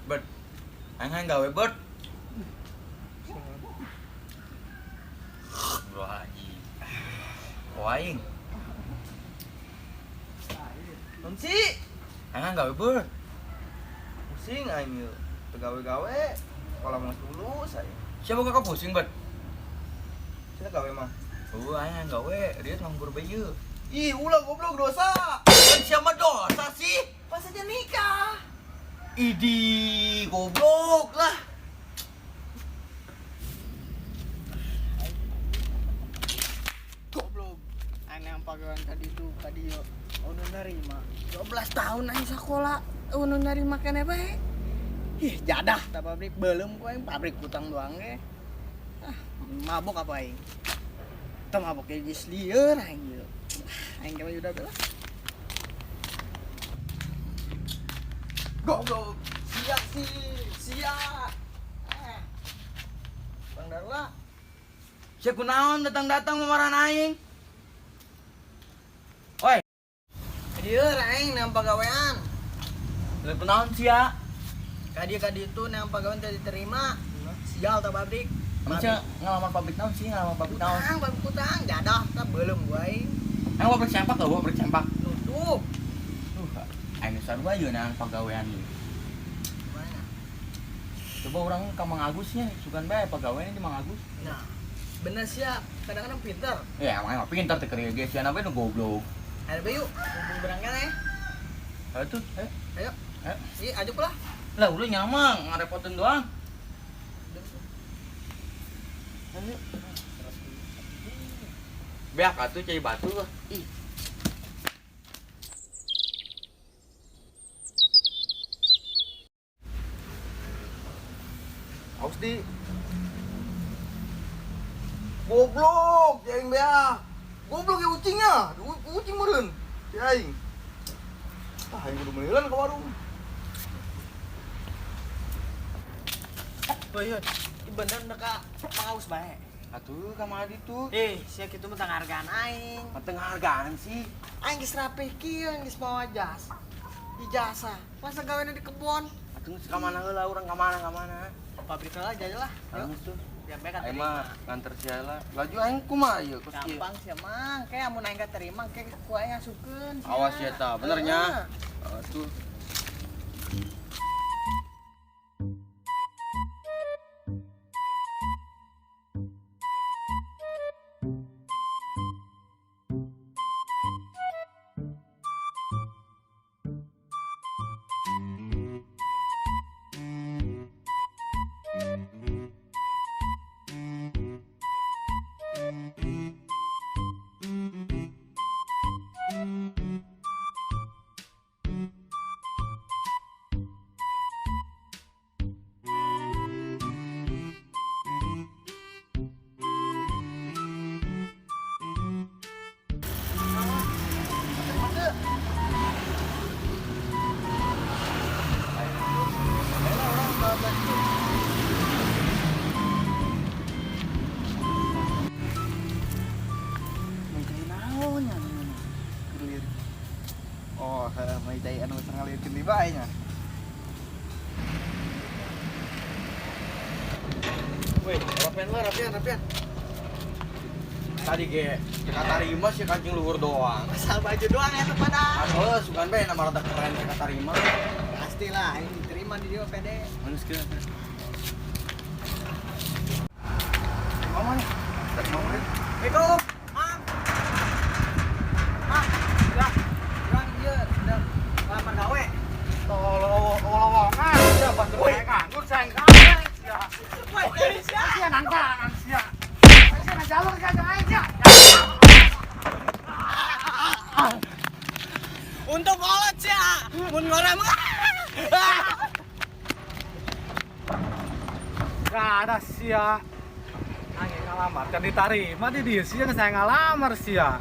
Bert. Aing hayang gawe, Bert. Bro Haji. Oh aing. Non sih, Aing hayang gawe, Bert. Pusing aing ieu. Teu gawe-gawe, sekolah mah lulus aing. Siapa kakak pusing, Bert? Sia gawe mah. Oh, aing hayang gawe, dia nganggur bae ieu. Ih, ulah goblok dosa. Kan siapa dosa sih? Pas aja nikah. Idi, goblok lah. Goblok. Aing yang pagawean tadi itu tadi yo. Udah nerima. 12 tahun aing sekolah, udah nerima keneh bae. Ih, jadah ta pabrik belum ku aing pabrik utang doang ge. Ah, mabok apa aing? Teu mabok ge geus lieur aing ieu. Aing gawe udah bela. Goblok. Sia sih, sia. Eh. Bang Darla, Sia kunaon datang-datang memarahan aing? Oi, lieur aing nang pagawean. leuh kunaon sia? Kadi-kadi itu nang pagawean teu diterima. Sial ta pabrik. Emang sia ngalamar pabrik naon sih? Ngalamar pabrik naon? Utang, pabrik utang, jadah ta belum gua aing. Aing pabrik sempak gak? Pabrik sempak. Nutup. Aing sarua ieu nang pagawean ieu. Gimana? Coba orang ke Mang Agusnya, sugan bae pagawean di Mang Agus. Nah, bener siap. Kadang-kadang pinter. Ya, emang emang pintar teh kerja ge sia we nu goblok. Ayo be yuk, mumpung berangkat ya. Ayo tuh, ayo. Ayo. Ayo. Ih, aja lah. Lah udah nyamang, ngarepotin doang. Ayo. Beak atuh cai batu lah. Ih. Aus di. Goblok, ya aing beak. Goblok ya ucingnya. Ucing meureun. Si aing. Ah, aing kudu meulieun ka warung. Oh iya, ih, bener nek ka pangaus bae. Atuh ka Mang Adi tuh. Eh, sia kitu mah tenghargaan aing. Mah penghargaan sih. Aing geus rapih kieu, geus mawa jas. Ijazah. Masa gawena di kebon? Atuh geus ka mana heula urang ka mana ka mana? Pabrik heula aja lah. Anu tuh. Ya bae Aing mah nganter sia lah. Laju aing kumaha ieu kos kieu? Gampang sih emang, kayak amun aing terima kayak ku aing ngasupkeun. Sia. Awas ya ta, bener nya. Heeh. Atuh. Mencari naon nya anu Kelir. Oh, heuh, mai cai anu ngalirkeun di bae nya. Weh, rapian lah, rapian, rapian. Tadi ge, kita tarima sih kancing luhur doang. Asal baju doang ya pada. Aduh, sugan bae nama rada keren kita tarima. Pastilah aing diterima di dia pede. Manis ke? Mama nih. Mama nih. Assalamualaikum. Mang. Mang. Ya. Urang ieu udah lamar gawe. Tolong-tolongan, sia bantu saya nganggur, saya gawe, sia. Woi, dari sia. Sia nangkangan, sia. Sia na jalur ka aing, sia. Untung kolot sia. Mun ngora mah. Gak ada sia. Aing ngalamar, kan ditarima di dia sia saya ngalamar sia.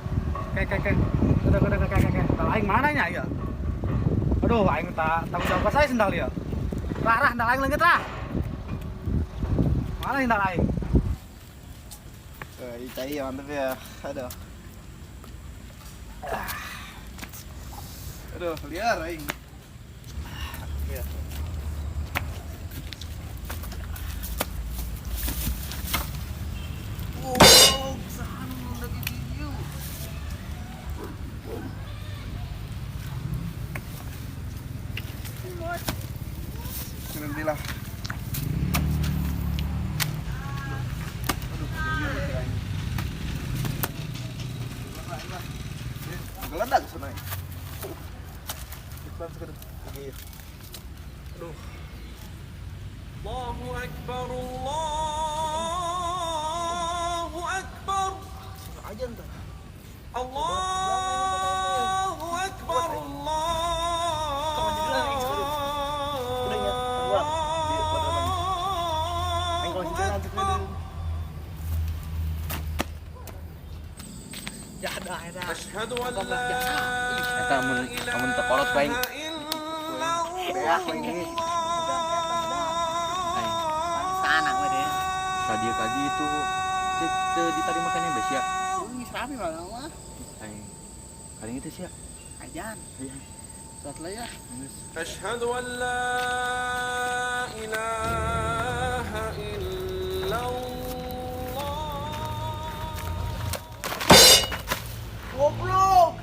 Kayak kayak kayak udah kayak kayak kayak. Aing mana nya ya? Aduh, aing tak tanggung jawab saya sendal ya. Rah rah, sendal aing leungit rah. Mana sendal aing? Eh, cai ya mantep ya. Aduh. Aduh, liar aing. Liar. Bos. Nanti lah. Aduh, geledak sana. Iklan sekarang. Iya. Aduh. Allahu Akbar, Allahu Akbar. Aja entar. Allahu Akbar, Allahu Akbar. Jadah eta. Asyhadu an la Eta mun amun teu kolot ku aing. Beak ini. Sana we deh. Tadi tadi itu teu ditarima keneh bes ya. Geus rame mah mah. Aing. Kadang itu sia. Ajan. Iya. Salat lah ya. Asyhadu an la ilaha illallah. Goblok.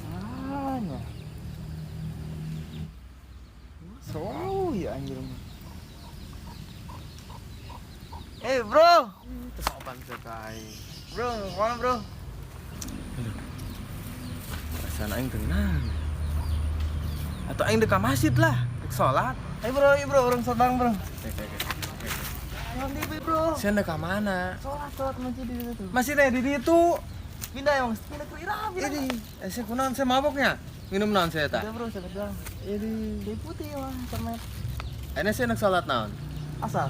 Salahnya. Selalu ya anjir mah. Eh bro, Sopan sekali. bro, mana bro? Perasaan aing tenang. Atau aing dekat masjid lah, dek sholat. Ayo bro, ayo bro, orang sedang bro. Nanti bro. Saya dekat mana? Sholat, sholat masjid di situ. Masih teh di ditu. Pindah emang, pindah ke Irah, pindah. Ini, saya kunaon saya maboknya? Minum naon saya Udah tah? bro, saya bilang. Ini. Dia putih mah, sama Ini saya nak sholat naon? asal.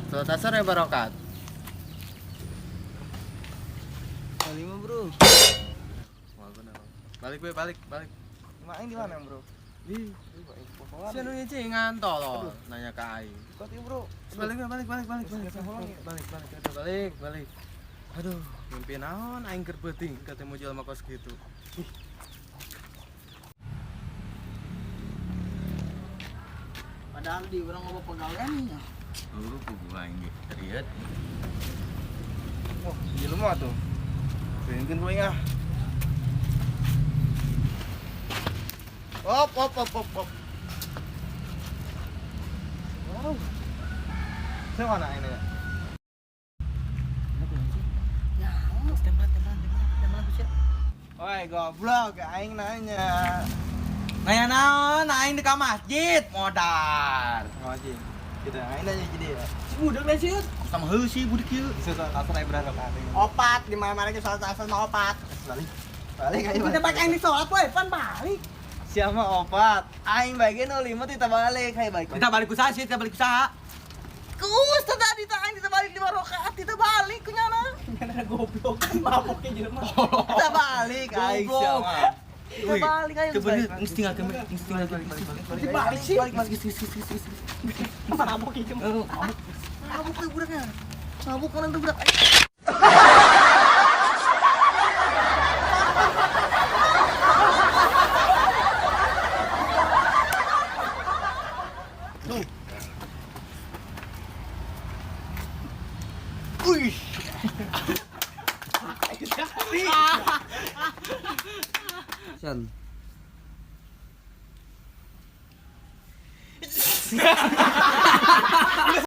Sholat asar ya barokat. Lima bro. Balik be, balik, balik. Aing di mana bro? Ih, Saya saya nu nyicingan tolol nanya ke aing. Ikut ya bro. Balik, balik, balik, balik, balik, balik, balik, balik, balik, balik. Aduh, mimpi naon aing keur peuting ketemu jelema kos kitu. Padahal di urang loba pagawean nya. Lu kudu aing ge riet. Oh, di rumah tuh. Pengen gue ah. Op, op, op, op, op. Wow. Saya mana ini ya? Ya, tempat tempat tempat tempat bisa. Oi, goblok, aing nanya. Nanya naon, aing di ka masjid, modar. Masjid. Gitu, aing nanya jadi ya. Si budak lain sih, sama heuh sih budak ieu. Bisa sholat asar aing berharap aing. Opat di mana-mana ge salat asar mah opat. Balik. Balik aing. Kita pakai aing di salat we, pan balik. Siapa opat? Aing bagian 05 tidak balik, hai balik. Kita balik usaha sih, kita balik usaha. Kus, tadi aing tidak balik 5 rakaat, tidak balik kunyana. Nyana goblok maboknya jelema. Kita balik aing siapa? Kita balik aing. Kebener, geus tinggalkeun, geus tinggalkeun. Balik, Balik sih. Balik, balik, geus, geus, geus, geus. Mabok jelema. Mabuk we budaknya. Mabuk mana tuh budak? Wih. San.